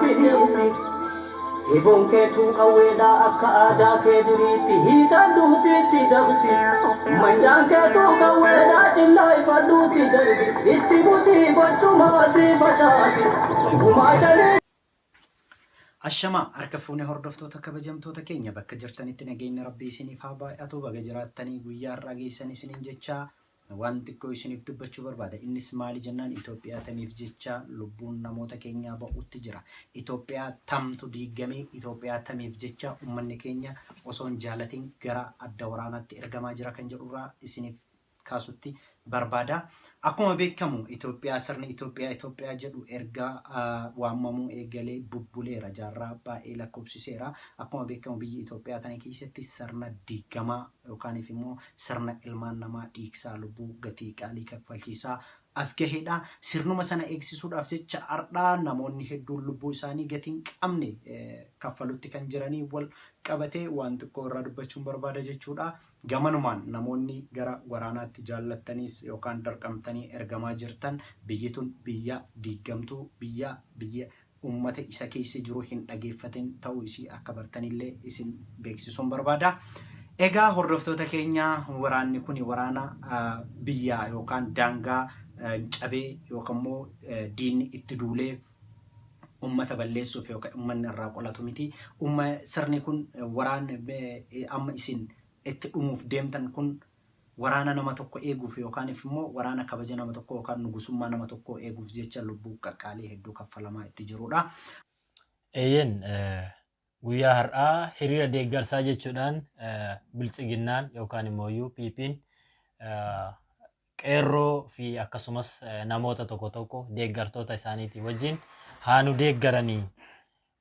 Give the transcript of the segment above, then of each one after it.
bineensi. Hiboon keetuu qawweedhaa akka aadaa kee duriitti hiikan duutiitti dabsi. Mancaan keetuu qawweedhaa cillaa ifadhuutti darbi. Itti butii gochumaa si facaasi. Gumaachanii. Ashamaa harka fuunee hordoftoota kabajamtoota keenya bakka jirtanitti nageenya rabbii isiniif haa baay'atu baga jiraattanii guyyaa har'aa geessan isiniin jechaa waan xiqqoo isiniif dubbachuu barbaada. Innis maali jennaan Itoophiyaa tamiif jecha lubbuun namoota keenyaa ba'utti jira. Itoophiyaa tamtu diigamee Itoophiyaa tamiif jecha uummanni keenya osoo hin jaalatin gara adda waraanaatti ergamaa jira kan jedhurraa isiniif kaasutti barbaada. Akkuma beekamu Itoophiyaa sirni Itoophiyaa Itoophiyaa jedhu erga waamamuu eegalee bubbuleera jaarraa baay'ee lakkoofsiseera. Akkuma beekamu biyyi Itoophiyaa tana keessatti sirna diigamaa yookaan immoo sirna ilmaan namaa dhiigsaa lubbuu gatii qaalii kaffalchiisaa as gaheedha. Sirnuma sana eegsisuudhaaf jecha har'aa namoonni hedduun lubbuu isaanii gatii hin qabne kaffalutti kan jiranii wal qabatee waan xiqqoo irraa dubbachuun barbaada jechuudha. Gamanumaan namoonni gara waraanaatti jaallattaniis yookaan dirqamtanii ergamaa jirtan biyyi tun biyya diigamtuu biyya biyya uummata isa keessa jiru hin dhageeffatin ta'uu isii akka bartanillee isin beeksisuun barbaada. Egaa hordoftoota keenya waraanni kun waraana biyyaa yookaan daangaa cabee yookaan immoo diinni itti duulee uummata balleessuuf yookaan uummanni irraa qolatu miti. Sirni kun waraanni amma isin itti dhumuuf deemtan kun waraana nama tokko eeguuf yookaan immoo waraana kabaja nama tokko yookaan nugusummaa nama tokko eeguuf jecha lubbuu qaqqaalii hedduu kaffalamaa itti jirudha. Eeyyeen guyyaa har'aa hiriira deeggarsaa jechuudhaan biltsiginnaan yookaan immoo PP'n qeerroo fi akkasumas namoota tokko tokko deeggartoota isaaniitii wajjin haa nu deeggaranii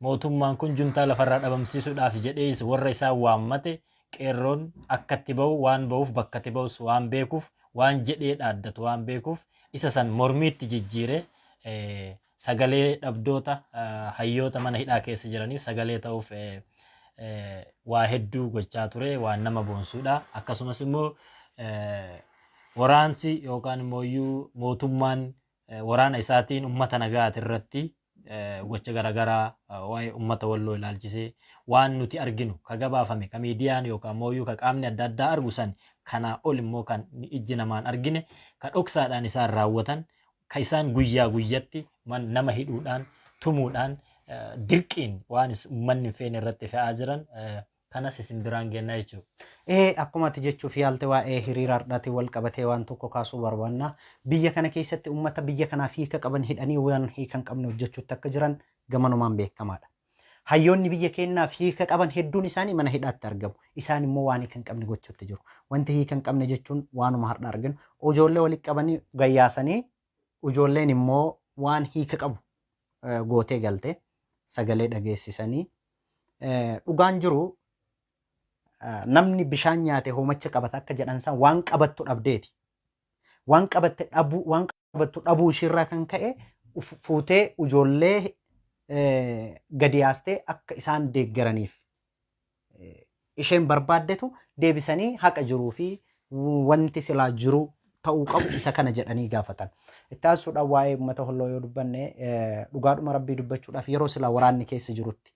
mootummaan kun juntaa lafarraa dhabamsiisuudhaaf jedhees warra isaan waammate qeerroon akka itti ba'u waan ba'uuf bakka itti ba'us waan beekuuf waan jedhee dhaaddatu waan beekuuf isa san mormiitti jijjiire sagalee dhabdoota hayyoota mana hidhaa keessa jiraniif sagalee ta'uuf waa hedduu gochaa ture waan nama boonsuudha. Akkasumas immoo waraansi yookaan immoo mootummaan waraana isaatiin uummata nagaati irratti gocha garaagaraa waa'ee uummata walloo ilaalchisee waan nuti arginu ka gabaafame ka miidiyaan yookaan immoo ka qaamni adda addaa argu san kanaa ol immoo kan ijji namaan argine ka dhoksaadhaan isaan raawwatan ka isaan guyyaa guyyatti nama hidhuudhaan tumuudhaan dirqiin waan uummanni hin feene irratti fe'aa jiran kanas isin biraan gennaa jechuudha. Ee akkuma ati jechuuf yaalte waa'ee hiriira har'aatiin wal qabatee waan tokko kaasuu barbaanna. Biyya kana keessatti uummata biyya kanaaf hiika qaban hidhanii waan hiika hin qabne hojjechuutti akka jiran gamanumaan beekamaadha. Hayyoonni biyya keenyaaf hiika qaban hedduun isaanii mana hidhaatti argamu. Isaan immoo waan hiika hin qabne gochuutti jiru. Wanti hiika hin qabne jechuun waanuma har'a arginu. Ijoollee walitti qabanii gayyaasanii ijoolleen immoo waan hiika qabu gootee galte sagalee dhageessisanii dhugaan jiru namni bishaan nyaate hoomacha qabata akka jedhan san waan qabattu dhabdeeti. Waan qabatte dhabuu waan qabattu dhabuu ishiirraa kan ka'e fuutee ijoollee gadi yaastee akka isaan deeggaraniif isheen barbaaddetu deebisanii haqa jiruu fi wanti silaa jiru ta'uu qabu isa kana jedhanii gaafatan. Itti aansuudhaan waa'ee uummata holloo yoo dubbanne dhugaadhuma rabbii dubbachuudhaaf yeroo silaa waraanni keessa jirutti.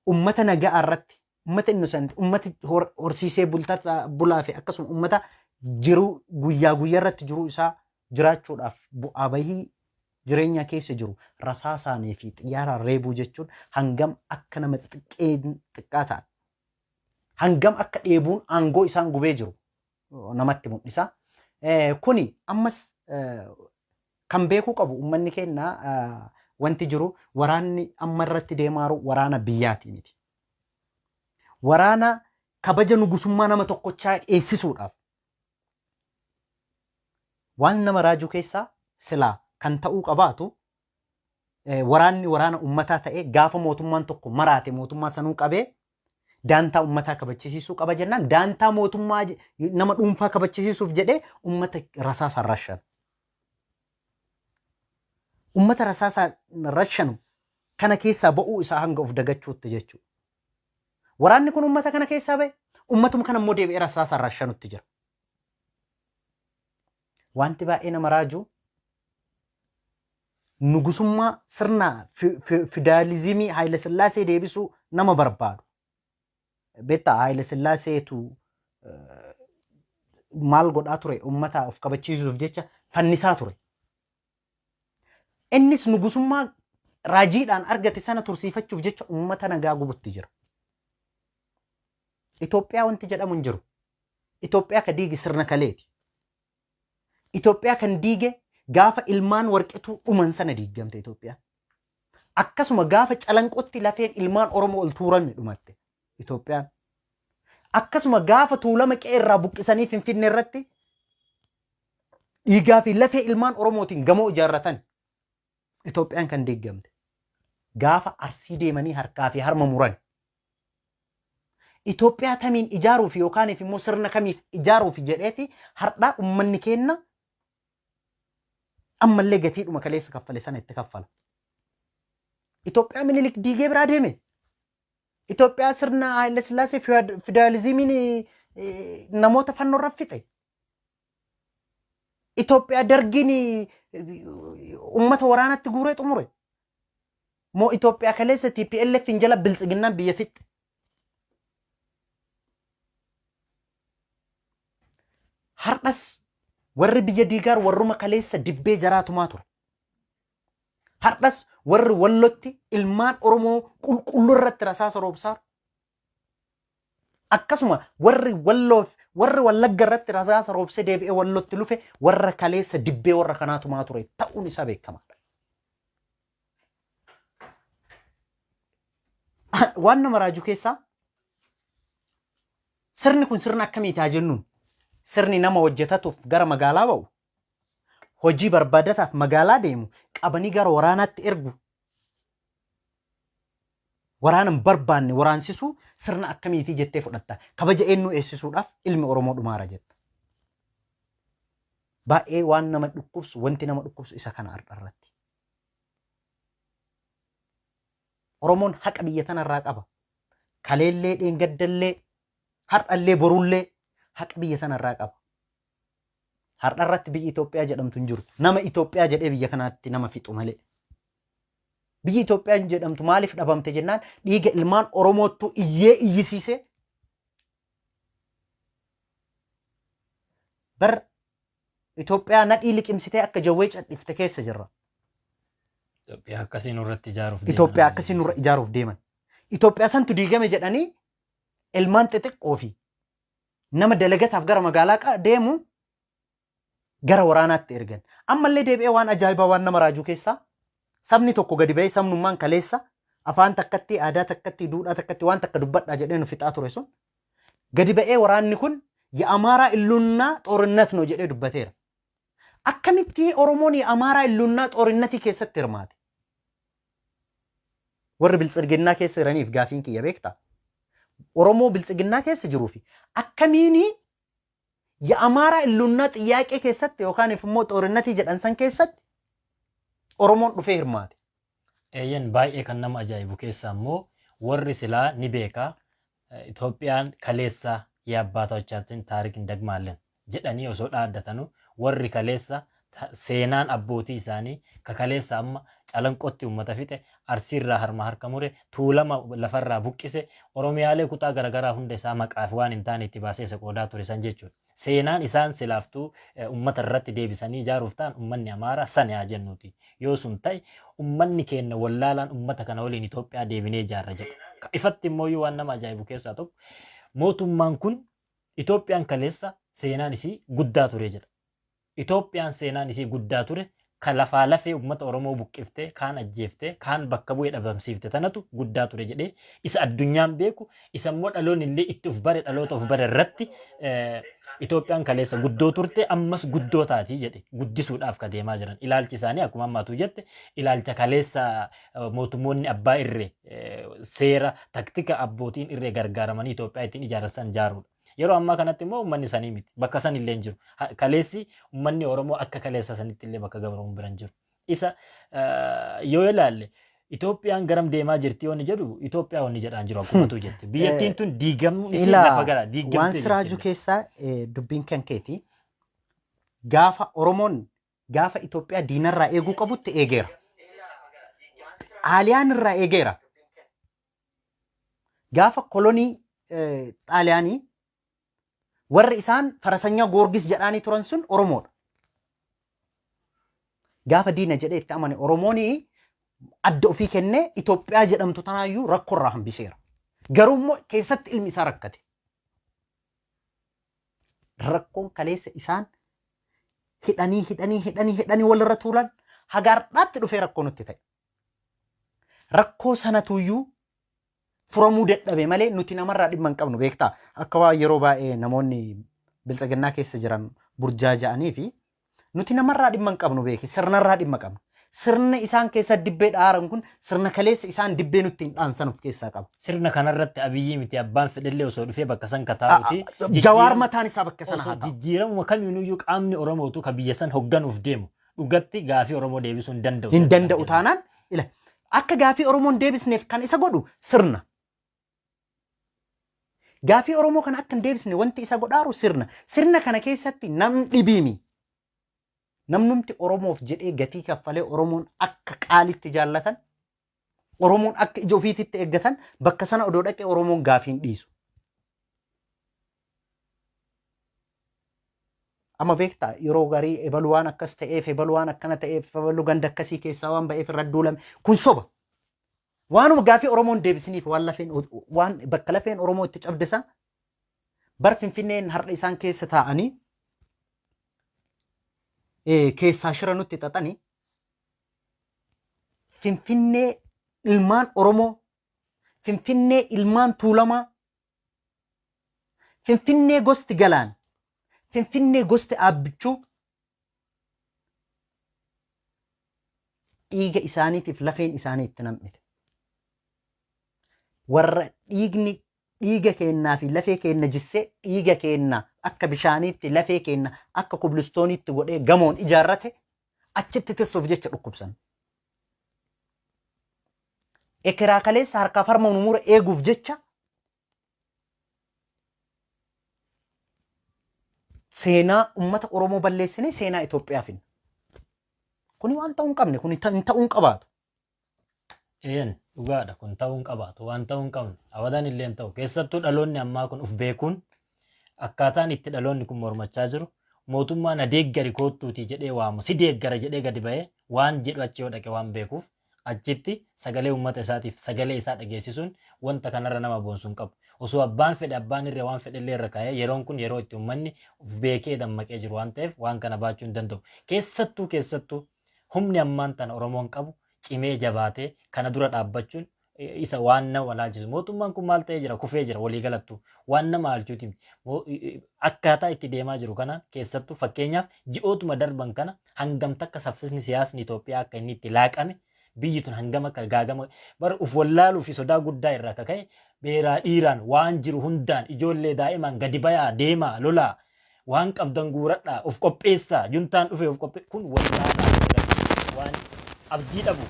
Uummata nagaa irratti uummata innocent uummata horsiisee bulaa fi akkasuma uummata jiruu guyyaa guyyaa irratti jiruu isaa jiraachuudhaaf bu'aa bahii jireenya keessa jiru rasaasaanii fi xiyyaaraan reebuu jechuun hangam akka nama xiqqaa ta'an hangam akka dheebuun aangoo isaan gubee jiru namatti mul'isa. Kuni ammas kan beekuu qabu uummanni keenya wanti jiru waraanni amma irratti deemaa jiru waraana biyyaati miti. Waraana kabaja nugusummaa nama tokkochaa eegsisuudhaaf waan nama raajuu keessaa silaa kan ta'uu qabaatu waraanni waraana uummataa ta'ee gaafa mootummaan tokko maraate mootummaa sanuu qabee daantaa uummataa kabachisiisuu qaba jennaan daantaa mootummaa nama dhuunfaa kabachisiisuuf jedhee uummata rasaasaan rashan. Uummata rasaasaan rashanu kana keessaa ba'uu isaa hanga of dagachuutti jechuudha. Waraanni kun uummata kana keessaa ba'e uummatuma kana immoo deebi'ee rasaasaan rashanutti jira. Wanti baay'ee nama raaju Nugusummaa sirna fidaalizimii Haayile Sillaasee deebisuu nama barbaadu. Beektaa, Haayile Sillaaseetu maal godhaa ture? Uummata of kabachiisuuf jecha fannisaa ture. Innis nugusummaa raajiidhaan argate sana tursiifachuuf jecha uummata nagaa gubutti jira. Itoophiyaa wanti jedhamu hin jiru. Itoophiyaa ka diige sirna kaleeti. Itoophiyaa kan diige gaafa ilmaan Warqituu dhuman sana diigamte Itoophiyaan. Akkasuma gaafa Calanqotti lafeen ilmaan Oromoo ol tuurame dhumatte Itoophiyaan. Akkasuma gaafa Tuulama qe'ee irraa buqqisanii Finfinnee irratti dhiigaa fi lafee ilmaan Oromootiin gamoo ijaarratan Itoophiyaan kan diigamte. Gaafa Arsii deemanii harkaa fi harma muran. Itoophiyaa tamiin ijaaruuf yookaan immoo sirna kamiif ijaaruuf jedheeti har'aa uummanni keenna ammallee gatiidhuma kaleessa kaffale sana itti kaffala. Itoophiyaa Minilik diigee biraa deeme. Itoophiyaa sirna Haayile Sillaasee fidaalizimiin namoota fannoo irra fixe. Itoophiyaa Dargiin uummata waraanatti guuree xumure. Moo Itoophiyaa kaleessa TPLF hin jala biltsiginnaan biyya fixxe. Har'as warri biyya diigaar warruma kaleessa dibbee jaraatumaa ture. Har'as warri Wallotti ilmaan Oromoo qulqulluu irratti rasaasa roobsaaru. Akkasuma warri Walloof warri Wallagga irratti rasaasa roobsee deebi'ee Wallotti lufe warra kaleessa dibbee warra kanaatumaa ture ta'uun isaa beekamaadha. Waan nama raaju keessaa, sirni kun sirna akkamiiti haa jennuun, sirni nama hojjetatuuf gara magaalaa ba'u, hojii barbaadataaf magaalaa deemu qabanii gara waraanaatti ergu, waraana hin barbaanne waraansisuu sirna akkamiitii jettee fudhatta? Kabaja eenyuu eessisuudhaaf ilmi Oromoo dhumaara jetta? Baay'ee waan nama dhukkubsu, wanti nama dhukkubsu isa kana har'a irratti. Oromoon haqa biyya tanarraa qaba. Kaleellee, dheengaddallee, har'allee, borullee haqa biyya tanarraa qaba. Har'a irratti biyyi Itoophiyaa jedhamtu hin jirtu. Nama Itoophiyaa jedhee biyya kanaatti nama fixu malee. Biyyi Itoophiyaa jedhamtu maaliif dhabamte jennaan, dhiiga ilmaan Oromoottu iyyee iyyisiisee bar Itoophiyaa nadhii liqimsitee akka jawwee cadhifte keessa jirra. Itoophiyaa akkasii nurratti ijaaruuf deeman. Itoophiyaa akkasii nurra ijaaruuf deeman. Itoophiyaa santu diigame jedhanii ilmaan xixiqqoo fi nama dalagataaf gara magaalaa deemu gara waraanaatti ergan. Ammallee deebi'ee waan ajaa'ibaa, waan nama raajuu keessaa, sabni tokko gadi ba'ee sabnummaan kaleessa afaan takkatti, aadaa takkatti, duudhaa takkatti waan takka dubbadhaa jedhee nu fixaa ture sun gadi ba'ee waraanni kun የአማራ ህልውና ጦርነት ነው jedhee dubbateera. Akkamitti Oromoon የአማራ ህልውና ጦርነtii keessatti hirmaate? Warri biltsiginnaa keessa jiraniif gaafiin kiyya, beektaa? Oromoo biltsiginnaa keessa jiruu fi akkamiini የአማራ ህልውና ጥያቄ keessatti yookaan immoo ጦርነtii jedhan san keessatti Oromoon dhufee hirmaate? Eeyyan, baay'ee kan nama ajaa'ibu keessaa immoo warri silaa ni beekaa Itoophiyaan kaleessa የአባቶቻችን ታሪክ እንደግማለን jedhanii osoo dhaaddatanu, warri kaleessa seenaan abbootii isaanii ka kaleessa amma Calanqotti uummata fixe, Arsiirraa harma harka mure, Tuulama lafarraa buqqise, Oromiyaalee kutaa garaagaraa hunda isaa maqaaf waan hin taane itti baasee isa qoodaa ture san jechuudha. Seenaan isaan silaaftuu uummata irratti deebisanii ijaaruuf ta'an uummanni Amaaraa sana haa jennuuti. Yoo sun ta'e, uummanni keenya wallaalaan uummata kana waliin Itoophiyaa deebinee ijaarra jedha. Ifatti immoo waan nama ajaa'ibu keessaa tokko, mootummaan kun Itoophiyaan kaleessa seenaan isii guddaa ture jedha. Itoophiyaan seenaan isii guddaa ture ka lafaa lafee uummata Oromoo buqqiftee, kaan ajjeeftee, kaan bakka bu'ee dhabamsiifte tanatu guddaa ture jedhee, isa addunyaan beeku, isa immoo dhaloonni illee itti uf bare, dhaloota uf bare irratti Itoophiyaan kaleessa guddoo turte, ammas guddoo taatii jedhe guddisuudhaaf ka deemaa jiran. Ilaalchi isaanii akkuma ammaatu jette ilaalcha kaleessa mootummoonni abbaa irree seera taktika abbootiin irree gargaaramanii Itoophiyaa ittiin ijaarsan ijaaruudha. Yeroo ammaa kanatti immoo uummanni sanii miti. Bakka san illee hin jiru. Kaleessi uummanni Oromoo akka kaleessa sanitti illee bakka gabroomu bira hin jiru. Isa yoo ilaalle, Itoophiyaan garam deemaa jirti yoo inni jedhu, Itoophiyaa wanni jedhaan jiru akkumatu jette. Biyyattiin tun diigamuun ishee Ilaa, lafa gara waan diigamtee siraajuu jirti. keessaa dubbiin kan keeti. Gaafa Oromoon gaafa Itoophiyaa diinarraa eeguu qabutti eegeera. Xaaliyaan irraa eegeera. Gaafa kolonii Xaaliyaanii warri isaan farasanyaa Goorgis jedhaanii turan sun Oromoodha. Gaafa diina jedhee itti amane Oromoon adda ofii kennee Itoophiyaa jedhamtu tanaayyuu rakkoo irraa hambiseera. Garuu immoo keessatti ilmi isaa rakkate. Rakkoon kaleessa isaan hidhanii hidhanii hidhanii hidhanii walirra tuulan haga har'aatti dhufee rakkoo nutti ta'e. Rakkoo sanatuyyuu furamuu dadhabe malee nuti namarraa dhimma hin qabnu beektaa. Akka waan yeroo baay'ee namoonni biltsiginnaa keessa jiran burjaaja'anii fi nuti namarraa dhimma hin qabnu beeki, sirnarraa dhimma qabna. Sirna isaan keessa dibbee dhaaran kun sirna kaleessa isaan dibbee nutti hin dhaansan of keessaa qaba. Sirna kanarratti Abiyyi miti abbaan fedhellee osoo dhufee bakka san kataa'uti. Jawaar mataan isaa bakka sana osoo haa taa'u. Jijjiiramuma kamiinuyyuu qaamni Oromootu ka biyya san hogganuuf deemu dhugatti gaafii Oromoo deebisuu hin danda'u. Hin danda'u taanaan ila akka gaafii Oromoo hin deebisneef kan isa godhu sirna. Gaafii Oromoo kana akka hin deebisne wanti isa godhaaru sirna. Sirna kana keessatti namni dhibiimi. Namnumti Oromoof jedhee gatii kaffalee Oromoon akka qaalitti jaallatan, Oromoon akka ija ofiititti eeggatan bakka sana odoo dhaqee Oromoon gaafii hin dhiisu. Amma beektaa yeroo garii ebalu waan akkas ta'eef, ebalu waan akkana ta'eef, ebalu ganda akkasii keessaa waan ba'eef irra duulame. Kun soba. Waanuma gaafii Oromoon deebisiniif waan lafeen waan bakka lafeen Oromoo itti cabde san bar Finfinneen har'a isaan keessa taa'anii keessaa shira nutti xaxanii Finfinnee ilmaan Oromoo, Finfinnee ilmaan Tuulamaa, Finfinnee gosti Galaan, Finfinnee gosti Aabbichuu dhiiga isaaniitiif lafeen isaanii itti nam'ite. Warra dhiigni dhiiga keennaa fi lafee keenna jissee dhiiga keenna akka bishaaniitti lafee keenna akka kublistooniitti godhee gamoon ijaarrate achitti tissuuf jecha dhukkubsan. Ekeraa kaleessa harkaaf harma nu mure eeguuf jecha seenaa ummata Oromoo balleessinee seenaa Itoophiyaa finna. Kuni waan ta'uu hin qabne, kuni hin ta'uu hin qabaatu. Eeyyan dhugaadha, kun ta'uu hin qabaatu, waan ta'uu hin qabne abadan illee hin ta'u. Keessattuu dhaloonni ammaa kun uf beekuun akkaataan itti dhaloonni kun mormachaa jiru, mootummaa na deeggari koottuutii jedhee waamu si deeggara jedhee gadi ba'ee waan jedhu achi yoo dhaqe waan beekuuf achitti sagalee uummata isaatiif sagalee isaa dhageessisuun wanta kanarra nama boonsu hin qabu. Osoo abbaan fedhe abbaan irree waan fedhe illee irra kaa'ee yeroon kun yeroo itti uummanni uf beekee dammaqee jiru waan ta'eef waan kana baachuu hin danda'u. Keessattuu keessattuu humni ammaan tana Oromoon qabu cimee jabaatee kana dura dhaabbachuun isa waan nama laalchisu. Mootummaan kun maal ta'ee jira? Kufee jira waliigalattuu. Waan nama haalchuuti miti. Akkaataa itti deemaa jiru kanaan keessattuu fakkeenyaaf ji'ootuma darban kana hangam takka saffisni siyaasni Itoophiyaa akka inni itti laaqame, biyyi tun hangam akka gaagama bar uf wallaaluu fi sodaa guddaa irraa akka ka'e beeraa dhiiraan waan jiru hundaan ijoollee daa'imaan gadi bayaa deemaa lolaa waan qabdan guuradhaa of qopheessaa juntaan dhufe of qophee kun wallaalaa waan abdii dhabu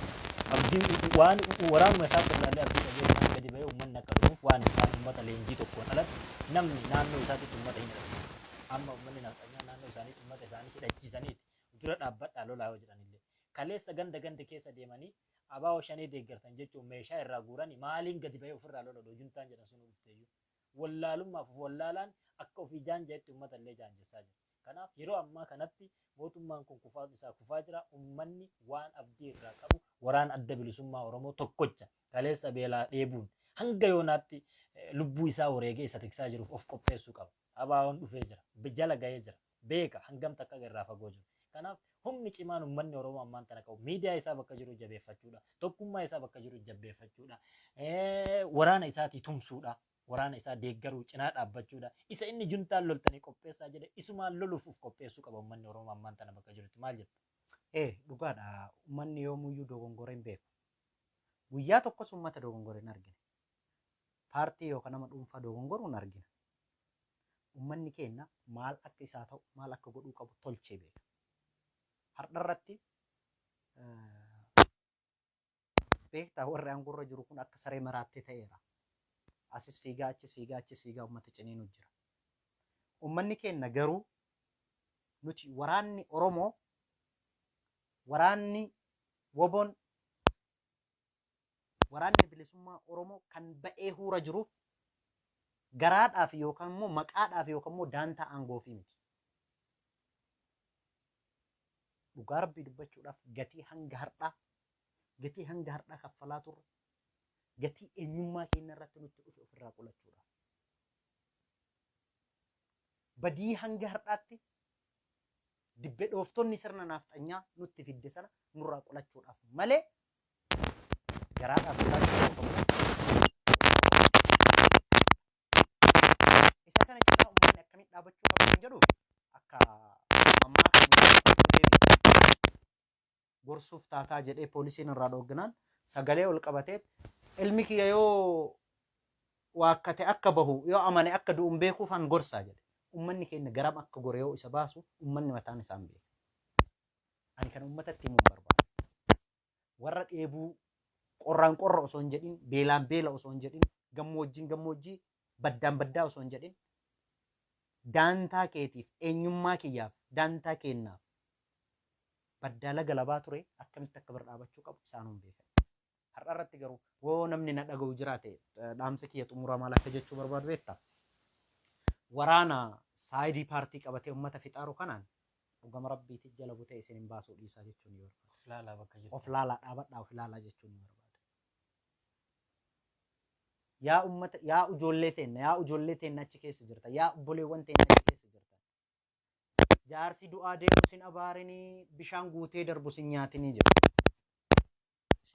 abdii waan waraanuma isaa irraallee abdii dhabee kanaan gadi bahee uummanni akka dhumuuf waan hin taane. Uummata leenjii tokkoon alatti namni naannoo isaatitti uummata hin hidhachiisu. Amma uummanni nafxanyaa naannoo isaaniitti uummata isaanii hidhachiisaniiti dura dhaabbadhaa lolaa yoo jedhanillee kaleessa ganda ganda keessa deemanii abaa'oo shanee deeggartan jechuun meeshaa irraa guuranii maaliin gadi bahee ofirraa lola juntaan jedhan sun dhufteeyyuu wallaalummaaf of wallaalaan akka ofii jaanja'etti uummata illee jaanjessaa jira. Kanaaf yeroo ammaa kanatti mootummaan kun kufaa isaa kufaa jira. Uummanni waan abdii irraa qabu waraana Adda Bilisummaa Oromoo tokkocha kaleessa beelaa dheebuun hanga yoonaatti lubbuu isaa wareegee isa tiksaa jiruuf of qopheessuu qaba. Abaa'oon dhufee jira. Jala gahee jira. Beeka hangam takka irraa fagoo jiru. Kanaaf humni cimaan uummanni Oromoo ammaan tana qabu miidiyaa isaa bakka jiru jabeeffachuudha. Tokkummaa isaa bakka jiru jabeeffachuudha. Waraana isaatii tumsuudha. Waraana isaa deeggaruu cinaa dhaabbachuudha. Isa inni juntaan loltanii qopheessaa jedhe isumaan loluuf of qopheessuu qaba uummanni Oromoo ammaan tana bakka jirutti. Maal jetta? Dhugaadha. Uummanni yoomuyyuu dogongora hin beeku. Guyyaa tokkos uummata dogongora hin argine. Paartii yookaan nama dhuunfaa dogongoruu hin argina. Uummanni keenya maal akka isaa ta'u, maal akka godhuu qabu tolchee beeka. Har'a irratti beektaa warri aangorra jiru kun akka saree maraattee ta'eera. Asis fiigaa, achis fiigaa, achis fiigaa uummata ciniinu jira. Uummanni keenya garuu nuti waraanni Oromoo, waraanni woboon Waraanni bilisummaa Oromoo kan ba'ee huura jiruuf garaadhaaf yookaan immoo maqaadhaaf yookaan immoo daantaa aangoofi miti. Dhugaa Rabbii dubbachuudhaaf gatii hanga har'aa gatii hanga har'aa kaffalaa turre gatii eenyummaa keenya irratti nutti dhufe ofirraa qolachuudhaaf. Badii hanga har'aatti dibbe dhooftonni sirna naafxanyaa nutti fidde sana nurraa qolachuudhaaf malee garaadhaaf jiraachuu yookaan isa kana cinaa uummanni akkamitti dhaabachuu qaba kan jedhuuf akka mammaa kan gorsuuf taataa jedhee poolisiin irraa dhoogginaan sagalee ol qabatee ilmi kiyya yoo waakkate akka bahu yoo amane akka du'u hin beekuuf an gorsaa jedhe. Uummanni keenya garam akka gore yoo isa baasu uummanni mataan isaa hin beeku. Ani kan uummatatti himuu hin barbaadu. Warra dheebuu qorraan qorra osoo hin jedhin, beelaan beela osoo hin jedhin, gammoojjiin gammoojjii, baddaan baddaa osoo hin jedhin, daantaa keetiif, eenyummaa kiyyaaf, daantaa keennaaf baddaa laga labaa ture akkamitti akka bira dhaabachuu qabu isaanuu hin beekan. Har'a irratti garuu woo namni na dhaga'u jiraate dhaamsa kiyya xumuraa maal akka jechuu barbaadu beektaa? Waraana saayidii paartii qabatee uummata fixaaru kanaan dhugama rabbiitti jala butee isin hin baasuu dhiisaa jechuu ni barbaada. Of laalaa bakka jirtan. Of laalaa dhaabadhaa of ilaalaa jechuu ni barbaada. Yaa uummata yaa ijoollee teenna yaa ijoollee teenna achi keessa jirta yaa obboleewwan teenna achi keessa jirta. Jaarsi du'aa deemu sin abaarinii bishaan guutee darbu sin nyaatinii jedhu.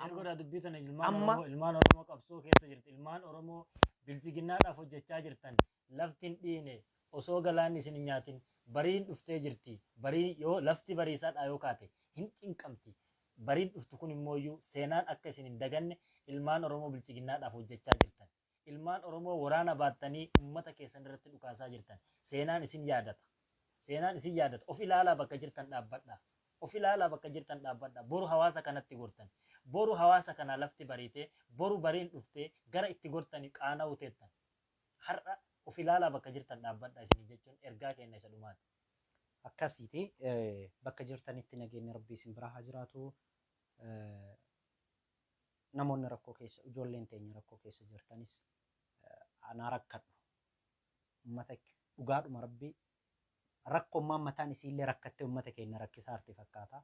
Isheen godhaa dubbii tana ilmaan Amma- Oromoo ilmaan Oromoo qabsoo keessa jirti. Ilmaan Oromoo bilchiginnaadhaaf hojjechaa jirtan. Lafti hin dhiine osoo galaanni isin hin nyaatin bariin dhuftee jirti. Barii yoo lafti bariisaadhaa yoo kaate hin cinqamti. Bariin dhuftu kun immooyyuu seenaan akka isin hin daganne ilmaan Oromoo bilchiginnaadhaaf hojjechaa jirtan. Ilmaan Oromoo waraana baattanii uummata keessan irratti dhukaasaa jirtan. Seenaan isin yaadata. Seenaan isin yaadata. Of ilaalaa bakka jirtan dhaabbadhaa. Of ilaalaa bakka jirtan dhaabbadhaa. Boru hawaasa kanatti gortan. Boru hawaasa kanaa lafti bariitee, boru bariin dhuftee gara itti gortanii qaana'uu teettan. Har'a of ilaalaa bakka jirtan dhaabbadhaa isinii jechuun ergaa keenya isa dhumaati. Akkasiiti bakka jirtanitti nageenyi rabbii isin biraa haa jiraatu. Namoonni rakkoo keessa ijoolleen teenya rakkoo keessa jirtanis anaa rakkadhu. Uummata dhugaadhuma rabbii rakkoommaan mataan isiillee rakkattee uummata keenya rakkisaa arti fakkaata.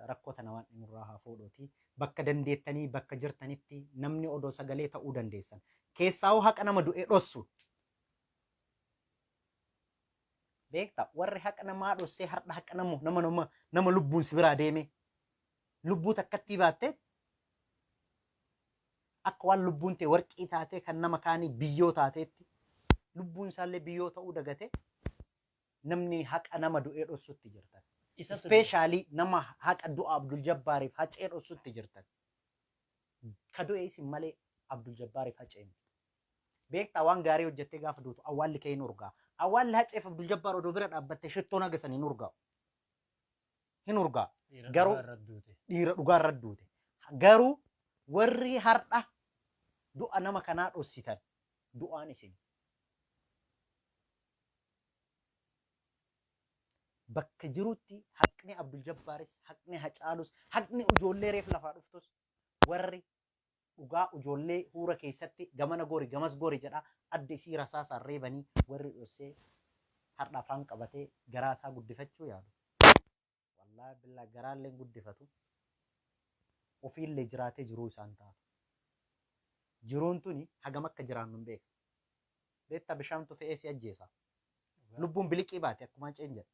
Rakkoo tana waan nurraa haa fuudhuuti. Bakka dandeettanii bakka jirtanitti namni odoo sagalee ta'uu dandeessan. Keessaa'uu haqa nama du'e dhossu. Beektaa warri haqa namaa dhossee har'a haqa nama nama nama nama lubbuun si biraa deeme lubbuu takkattii baattee akka waan lubbuun ta'e warqii taatee kan nama kaanii biyyoo taateetti lubbuun isaallee biyyoo ta'uu dagate namni haqa nama du'ee dhossutti jirtan. Isatu Ispeeshaalii nama haqa du'a Abdul Jabbaariif hacee dhossutti jirtan. Ka du'e isin malee Abdul Jabbaariif hacee miti. Beektaa waan gaarii hojjettee gaafa duutu awwaalli kee hin urgaa. Awwaalli haceef Abdul Jabbaar odoo bira dhaabbattee shittoon haga san hin urgaa'u. Hin urgaa. Dhiira Garuu- dhugaa irra duute. Dhiira dhugaa irra duute. Garuu warri har'a du'a nama kanaa dhossitan du'aan isin. Bakka jirutti haqni Abdul Jabbaaris, haqni Hacaalus, haqni ijoollee reef lafaa dhuftus warri dhugaa ijoollee huura keessatti gamana gori gamas gori jedha adda isii rasaasaan reebanii warri dhossee har'a afaan qabatee garaa isaa guddifachuu yaadu. Wallaahi billaa garaallee hin guddifatu. Ofiillee jiraatee jiruu isaan taatu. Jiruun tuni hagam akka jiraannu hin beeknu. Beektaa bishaantu fe'ee si ajjeesa. Lubbuun biliqii baate akkuma Haceen jedhe.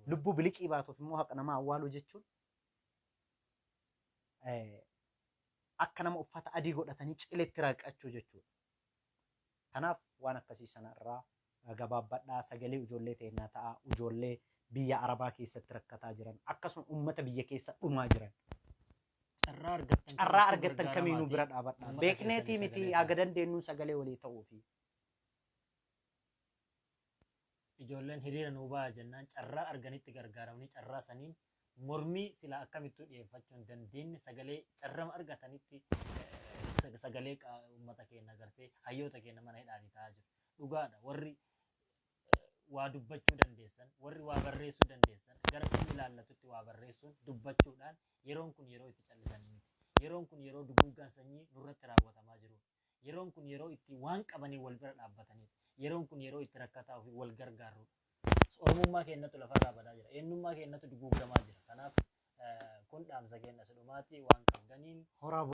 Lubbuu biliqii baatuuf immoo haqa namaa awwaaluu jechuun akka nama uffata adii godhatanii ciletti raqachuu jechuudha. Kanaaf waan akkasii sana irraa gabaabbadhaa sagalee ijoollee teennaa ta'a ijoollee biyya Arabaa keessatti rakkataa jiran akkasuma uummata biyya keessa dhumaa jiran Carraa argattan carraa kamittuu argattan kamiinuu gargaaramaatii bira dhaabadhaa. uummata Beekneetii keessanii miti sagalee haga ta'a. dandeenyuun sagalee walii ta'uufi. Ijoolleen hiriira nuu ba'a jennaan carraa arganitti gargaaramanii carraa saniin mormii silaa akkamittuu dhiyeeffachuu hin dandeenye sagalee carrama argatanitti sagalee uummata keenya agartee hayyoota keenya mana hidhaatii ta'aa jiru. Dhugaadha warri waa dubbachuu dandeessan warri waa barreessuu dandeessan gara dhimmi ilaallatutti waa barreessuun dubbachuudhaan yeroon kun yeroo itti callisanii miti. Yeroon kun yeroo duguuggaan sanyii nurratti raawwatamaa jirudha. Yeroon kun yeroo itti waan qabanii wal bira dhaabbatanidha. Yeroon kun yeroo itti rakkataa ofii wal gargaarrudha. Oromummaa keenyatu lafarraa badaa jira. Eenyummaa keenyatu duguuggamaa jira. Kanaaf kun dhaamsa keenya isa dhumaati waan qabdaniin. Horaa.